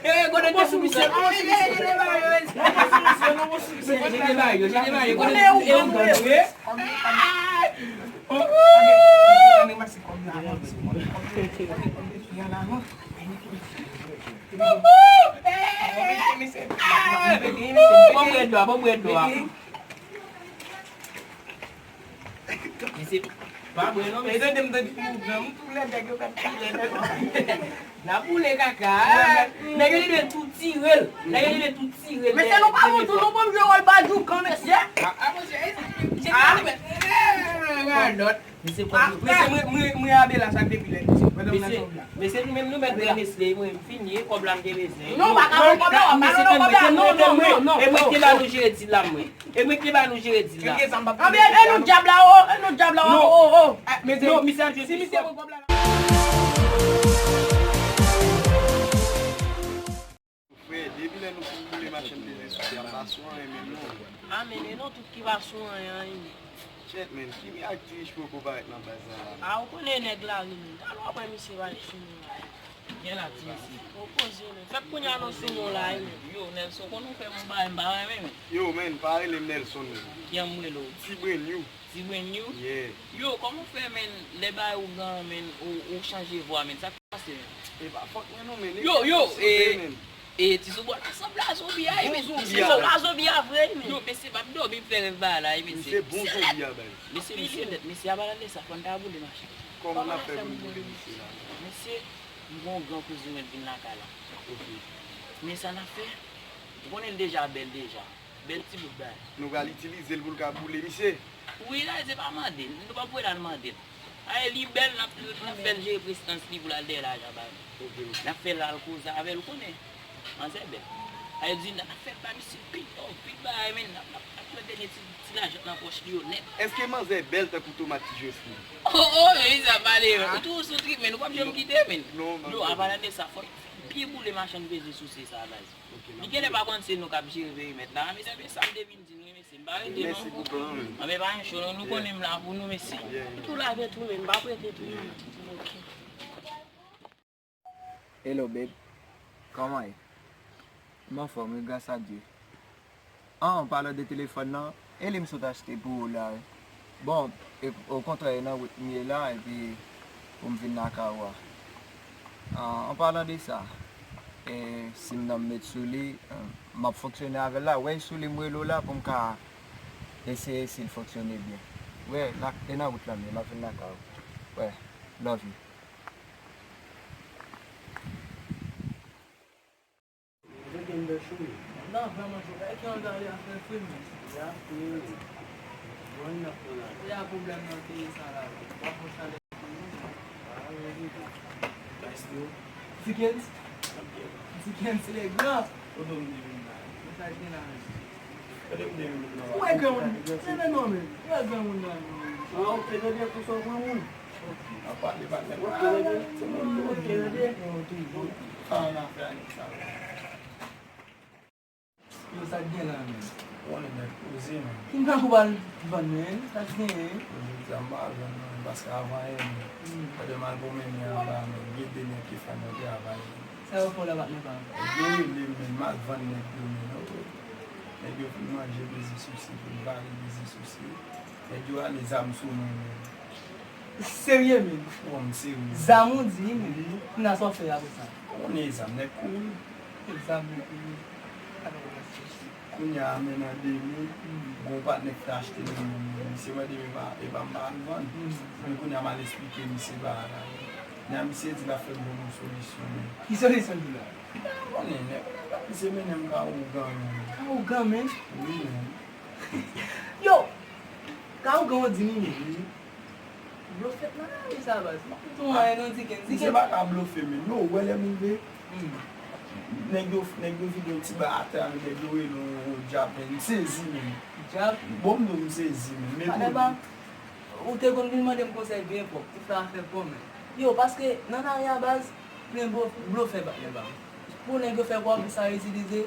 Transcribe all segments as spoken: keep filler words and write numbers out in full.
Eh, kote te sou misye? Jete ba yo, jete ba yo, kote te sou misye? Bon, mwen dwa, bon, mwen dwa. Mesye, pa bwè non, mesye. Tande m, tande m, tou lè nèg yo fè kilè. N ap boule kaka. Nèg yo te dwe tou tire l. Nèg yo te dwe tou tire l. Mesye, nou pa bon tou, nou bon jwe wòl badjoukan, mesye. Ah, ah, mesye, eh, mesye, ah, mesye, mwen, mwen, mwen, Abela sa depi lè, mesye. Pandan m nan Mesye, nou menm nou mèt wè mesye, mwen m fini, kòb la m te bezwen. Non, pa ka pran kòb la, w ap pale nan kòb la. Non, non, non, non. E mwen ki te ba nou jere dil la, mwen. E mwen ki te ba nou jere dil la. Ebyen, e nou dyab la, o, e nou dyab la, o, o, o. Non, misye ap jwe si misye pran kòb la. Frè, depi lè nou fin boule machann peze sou tè a, m pa sou anyen menm non. A, men e nou tout ki pa sou anyen, anyen. Shit, man, ki mirak ti rich poko parèt nan baz la la? A, ou konnen nèg lari, men. Talè w ap wè misye pale sou nou la. Gen la, ti mesye. Ou poze, men. Fèk kounye a nou sou nou la, wi, men. Yo, Nelson, konn ou fè m yon bagay m pa renmen, men. Yo, man, pa rele m Nelson, man. Ki jan m rele w? Ti Brenn You. Ti Brenn You? Yeah. Yo, kòman w fè, men, lè bagay ou gran, men, ou, ou chanje vwa, men? Sa k pase, men? E pa fòt mwen non, men. Yo, yo, e, e, ti sou bò la sanble a zonbi a, e, bon zonbi a, sanble a zonbi a vre, men. Yo, mesye, m ap dòmi, m fè rèv bagay la, e, mesye. Misye bon zonbi a, bay. Mesye, misye nèt, mesye, a pa tande sa, fò n ta boule machin. Kòman n ap fè pou n boule misye la? Mesye, m gon gran kouzin mwen vin lakay la. Ok. Men sa n ap fè, ou konnen l deja bèl deja. Bèl ti bout bagay. Nou pral itilize l pou l ka boule misye. Wi, la, se pa mande l. Nou p ap voye l al mande l. Aye, li bèl, n ap, n ap fè l jere prestans li pou l al dèyè lajan ba nou. Ok, ok. N ap fè l al koze avè l, ou konnen. Manzè bèl. Aye, di, n ap fè l ba misye pil, oh, pil bagay, men n ap, n ap, n ap pran dènye ti, ti lajan nan pòch li yo nèt. Èske manzè bèl tankou tomat ti Josline? Oh, oh, men sa pale, men. Ou toujou sou trip, men ou p ap janm kite, men. Non, non, non. Yo, apalan de sa, fò n byen boule machann peze souse sa, baz. Ok, li genlè pa konn se nou k ap jere perimèt la, men se byen sa m te vin di nou, wi, mesye. M pa rete non. Mèsi pou plan an, men. Anben pa gen cho non, nou konnen m la pou nou, mesye. Yeah, yeah. Tou lave tou, men m p ap rete tou, non. Ok. Hello, babe. Kòman ye? M anfòm, wi, gras a Dye. An, an palan de telefòn nan, e li m sot achte pou ou la, wi. Bon, e, okontrè, e nan wout m ye la, epi pou m vin lakay ou a. An, an palan de sa, e, si m nan m met sou li, e, m ap fonksyone avè l la. Wè, e sou li m rele w la pou m ka eseye si l fonksyone byen. Wè, la, e nan wout la m ye, m ap vin lakay ou. Wè, love you. Mwen gen bèl cho wi. Non, vrèman cho. Bagay ki ann ale a fè fri, men. Ya fri wi. Bon, n ap pran la. E a pwoblèm nan peyi sa la wi. W ap pran chalè. Ah, wi, wi. Nice, bro. Dickens? Dickens, le grand. Kote w vin la? Mwen sa gen la, men. Kote w vin la? Ou wè granmoun? Men, men, non, men. Ou wè granmoun nan, men. Ah, ok, tande pou sa w granmoun. N ap pale, patnè. Timoun yo, timoun yo. Sa w nan fè a nèg sa yo? Yo, sa k gen la, menm? Ou konnen nèg poze, menm. Ki m tankou pral vann, menm? Sa k genyen? Jodi a m pa vann, non, paske avan yè, menm. Hmm. Pandan m al pwomennen anba, menm, gen de nèg ki fè mwen travay. Sa yo fè w la, patnè pa m? Nèg yo rele m, menm, m al vann nèg yo, menm. Nèg yo vin manje peze souse, vin vale peze souse. Nèg yo rale zam sou mwen, menm. Serye, men. Bon, m serye. Zam ou di, men. Wi. Kounye a sa w fè apre sa? Ou konnen zam, nèg kouri. Zam, nèg kouri. Kounye a, men nan de mil, hmm, gon patnè ki te achte nan men mwen. Misye mande m epa, epa m pa al vann. Hmm. Men kounye a, m al esplike misye bagay la. Kounye a, misye di l ap fè m bon yon solisyon, men. Ki solisyon l di la? Ou konnen, nèg, misye mennen m ka ougan, men. Ka ougan, men? Wi, men. Yo! Ka ougan w di m, wi. Blofè nan lari sa, baz. M ap tou anyen non, Dickens. Misye pa ka blofe, men. Yo, ou wè lè m rive, hmm, nèg yo, nèg yo vide yon ti ba atè a, men nèg yo rele yon, yon djab, men. M sezi, men. Djab? Bon, m di w, m sezi, men. Men pa de bon, ba, ou te konn vin mande m konsèy byen pwòp, pou fè afè kòmè. Yo, paske nan lari a, baz, plen blo-, blofè, patnè pa m. Pou nèg yo fè kòb, sa yo itilize.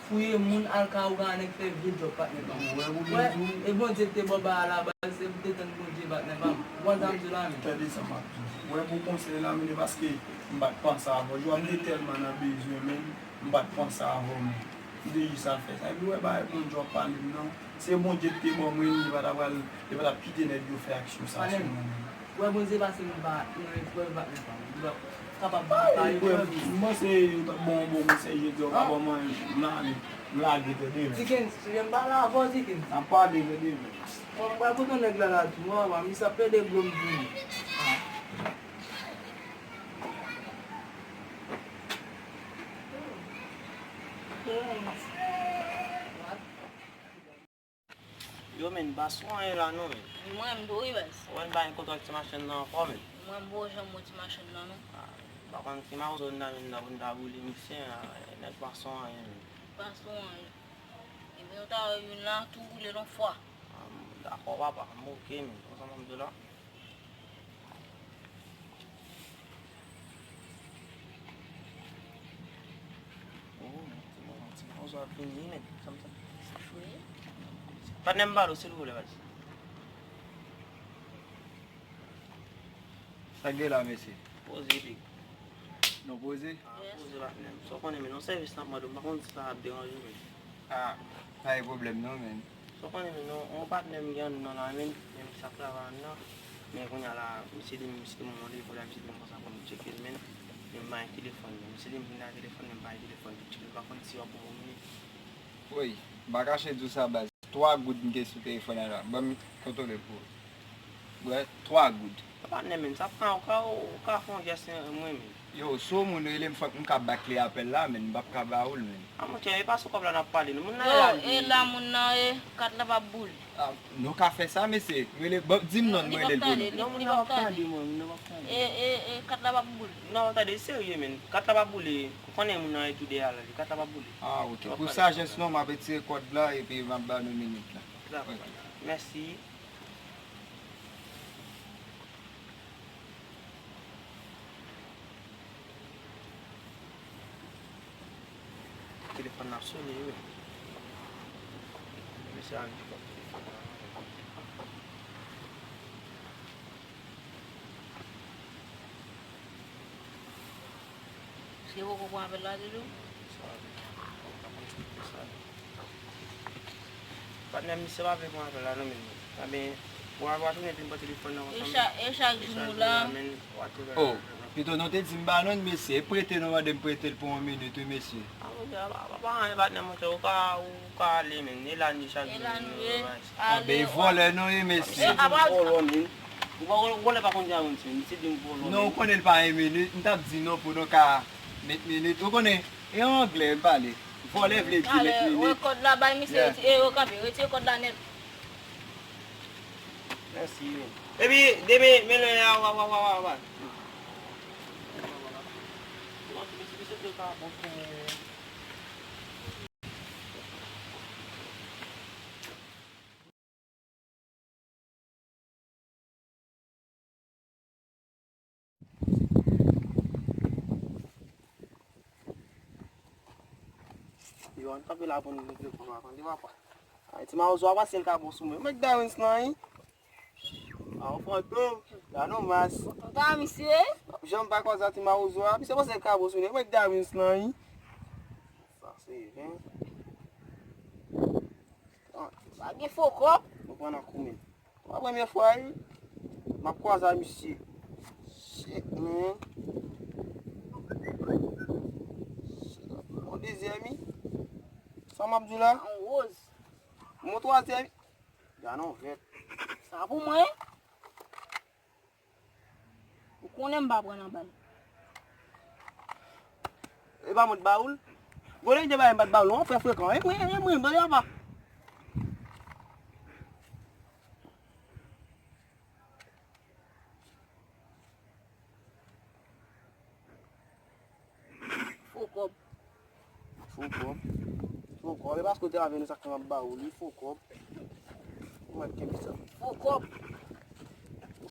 Fouye moun al kay ou ka nèg fè vye djòb patnè pa m. Ou wè pou Bondye. E Bondye ki te bò ba a la baz, se pou te tann Bondye patnè pa m. Ou konn sa m di la menm. Tande sa m ap di w. Ou wè pou konsèy la menm, e paske m pa t panse avè w. Jodi a m te tèlman nan bezwen menm, m pa t panse avè w menm. M te jis al fè sa. Epi ou wè bagay Bondye w ap pale m nan. Se Bondye ki te ban mwen li, li pa ta pral, li pa t ap kite nèg yo fè aksyon sa sou mwen menm. Wè Bondye pase nou pa, nou pa, nou pa, nou pa kapab ba pa eprèv. M panse yo t ap ban yon bon konsèy jodi a, w pa ban mwen, m lage, m lage tande menm. Dickens, m pale avè w, Dickens. N ap pale tande menm. Bon, m pral pote yon nèg la la tou, w a wè, misye ap pede dlo m pou mwen. Yo, men, pa sou anyen la non, men. Mwen, m dou wi, baz. Ou wè n pa gen kontak ti machann nan ankò, men. Mwen, m poko janm wè ti machann nan, non. Ah, m pa konn ki mawozo n ta jwenn nan pou n ta boule misye a, nèg pa sou anyen, men. Pa sou anyen. Ebyen, nou ta wè youn la, tou boule yon fwa. Ah, m dakò, papa, m oke, men. Konsa m ap di w la. Oh, ti mawozo ap vini, men. Sa m sa. Wi. Patnè m pale w, silvouplè, baz. Sa k gen la, mesye? Poze, big. Nou poze? Ah, poze, patnè m. Sa w konnen, men, yon sèvis n ap mande w, m pa konn si sa ap deranje w, men. Ah, pa gen pwoblèm non, men. Sa w konnen, men, yon, yon patnè m gen anndan la, men, men misye ap travay anndan. Men kounye a la, misye di m, misye di m yon depo la, misye di m konsa pou m tcheke l, men, men m pa gen telefòn, men. Misye di m vin nan telefòn, men m pa gen telefòn tousuit, m pa konn si w ap ban m yon minit. Woy, m pa kache di w sa, baz. Twa goud m gen sou telefòn nan la. Ban m kontwole pou ou. Bwè, twa goud. Patnè, men, sa pran, ou ka, ou ka fè yon jès, mwen, men. Yo, si w moun rele m, fòk m ka bakle apèl la, men, m p ap ka ba ou l, men. Ah, monchè, e pa sou kòb la n ap pale, non. Moun nan e la, li ye. Yo, e la moun nan ye, kat la p ap boule. Ah, nou ka fè sa, mesye. Rele, bon, di m non, m rele l pou nou. Non, moun nan p ap tande, mwen, moun nan p ap tande. E, e, e, kat la p ap boule. Moun nan p ap tande, serye, men. Kat la p ap boule. Ou konnen moun nan e tou dèyè la, kat la p ap boule. Ah, ok. Pou sajès nou, m ap retire kòd la, epi m ap ba nou minit la. Dakò. Mèsi. Telefòn nan ap sone wi. Mesye a vin pran telefòn nan. Misye poko pran apèl la ditou? Patnè m, misye pa vle pran apèl la non, men. Anben, w a, w a tounen vin pran telefòn nan konsa, men. E chak jou nou la. Oh, pito nou te di m ba nou l, mesye. E prete nou mande m prete l pou yon minit, wi, mesye. Ah, monchè, pa, pa, pa anyen, patnè, monchè. Ou ka, ou ka ale, men. E la nou ye chak jou. E la nou ye. Anben, e vòlè nou ye, mesye. Misye di m vòlò, men. Ou pa, vòlè pa konn di a moun, men. Misye di m vòlò, men. Non, ou konnen l pa yon minit. M t ap di non pou nou ka met minit. Ou konnen, e an anglè m pale. Vòlè vle di met minit. Wè kòd la, bay misye, retire yo kanpe, retire kòd la nèt. Mèsi, men. Epi, demen, men lè a, wa, wa, wa, wa, wa. Yo, ann kanpe la pou n regle kò nou a, tande papa. Ay, ti mawozo a pase l ka bon sou mwen. Mèt Darwins nan, wi. A, ou fantom. La non mas. Ou ta misye? Janm pa kwaze a ti mawozo a. Misye pase l ka bon sou mwen. Mèt Darwins nan, wi. Sa se ven. Ah, pa gen fo kòb. Nou pran nan kou menm. Pa premye fwa, wi. M ap kwaze a misye. Shit, man. Shit, yon dezyèm, wi. Sa m ap di w la? Yon woz. Yon twazyèm. Gade yon vèt. Sa pou mwen? Ou konnen m pa pran nan bal. E pa mwen t ba ou l? Gwo nèg te bay m pa t ba ou l non, frè frekan. E mwen, e mwen, tande papa. Fo kòb. Fo kòb. Fo kòb. E paske w te avè nou sa k fè m ap ba ou li, fo kòb. Ou mèt kenbe sa. Fo kòb.